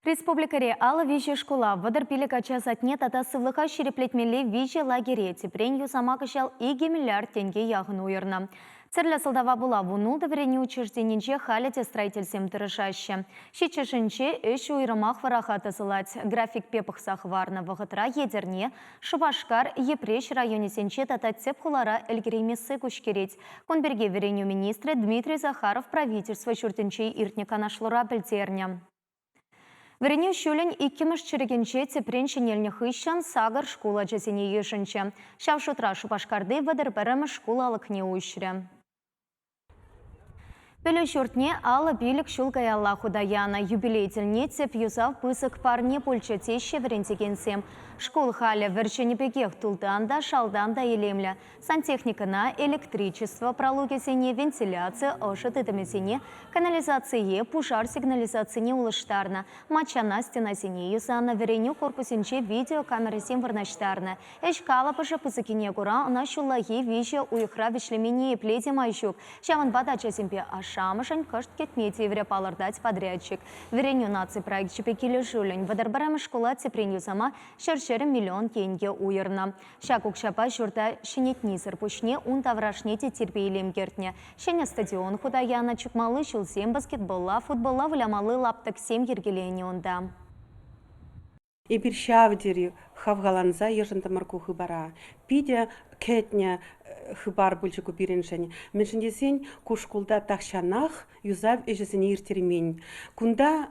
Республикӑри 53 шкула, 35 ача садне тата сывлӑха ҫирӗплетмелли виҫӗ лагере тӗпрен юсама кӑҫал 2 миллиард тенкӗ яхӑн уйӑрнӑ. Тӗрлӗ сӑлтава пула 16 вӗренӳ учрежденинче халӗ те строительсем тӑрӑшаҫҫӗ. Ҫиччӗшӗнче ӗҫ уйрӑмах вӑраха тӑсӑлать. Графикпе пӑхса хӑварнӑ вӑхӑтра Етӗрне, Шупашкар, Йӗпреҫ районӗсенче тата тӗп хулара ӗлкӗреймессе куҫкӗрет. Кун пирки вӗренӳ министрӗ Дмитрий Захаров правительство ҫуртӗнче иртнӗ канашлура пӗлтернӗ. Вӗренӳ ҫулӗн иккӗмӗш чӗрӗкӗнче тӗпрен ҫӗнелнӗ хыҫҫӑн сакӑр шкул ачасене йышӑнчӗ. Ҫав шутра Шупашкарти 31-мӗш шкул алӑкне уҫрӗ. Пӗлӳ ҫуртне 55 ҫул каялла хута янӑ. Юбилей тӗлне тӗп юсав пысӑк парне пулчӗ теҫҫӗ вӗрентекенсем. Шкул халӗ вӗр-ҫӗнӗ пекех тултан та, шалтан та илемлӗ. Сантехникӑна, электричество пралукӗсене, вентиляци, ӑшӑ тытӑмӗсене, канализацие, пушар сигнализацине улӑштарнӑ, маччана стенасене юсанӑ, вӗренӳ корпусӗнче видеокамерӑсем вырнаҫтарнӑ. Ӗҫ калӑпӑшӗ пысӑккине кура ӑна ҫуллахи виҫӗ уйӑхра вӗҫлеме ниепле те май ҫук. Ҫавӑнпа та ачасемпе ашшӗ-амӑшӗн кӑшт кӗтме тиврӗ, палӑртать подрядчик. Вӗренӳ наци проекчӗпе килӗшӳллӗн 31-мӗш шкула тӗпрен юсама ҫӗршер миллион тенкӗ уйӑрнӑ. Ҫак укҫапа ҫурта ҫӗнетнисӗр пуҫне ун таврашне те тирпей-илем кӗртнӗ. Ҫӗнӗ стадион хута янӑ, чупмалли ҫулсем, баскетболла, футболла вылямалли лаптӑксем йӗркеленӗ унта. Эпир ҫав тери хавхаланса йышӑнтӑмӑр ку хыпара. Питӗ кӗтнӗ хыпар пулчӗ ку пирӗншӗн. Мӗншӗн тесен ку шкулта тахҫанах юсав ӗҫӗсене ирттермен. Кунта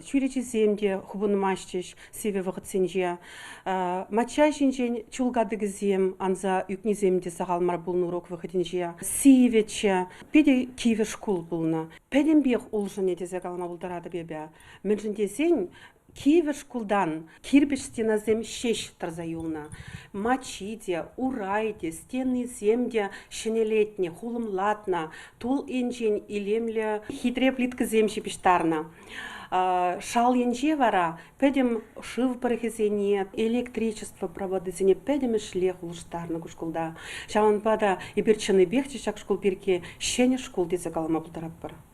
чӳречесем те хупӑнмастчӗҫ сивӗ вӑхӑтсенче. Мачча ҫинчен чул катӑкӗсем анса ӳкнисем те сахал мар пулнӑ урок вӑхӑтӗнче. Сивӗччӗ, питӗ кивӗ шкул пулнӑ. Пӗтӗмпех улшӑнӗ тесе калама пултаратӑп эпӗ. Мӗншӗн тесен кивӗ шкултан кирпӗч стенасем ҫеҫ тӑрса юлнӑ. Маччи те, урай те, стенисем те ҫӗнӗлетнӗ, хулӑмлатнӑ, тул енчен илемлӗ хитре плиткӑсем ҫыпӑҫтарнӑ. Шал енче вара пӗтӗм шыв пӑрӑхӗсене, электричество проводисене пӗтӗмӗшлех улӑштарнӑ ку шкулта. Ҫавӑнпа та эпир чӑннипех те ҫак шкул пирки ҫӗнӗ шкул тесе калама пултаратпӑр.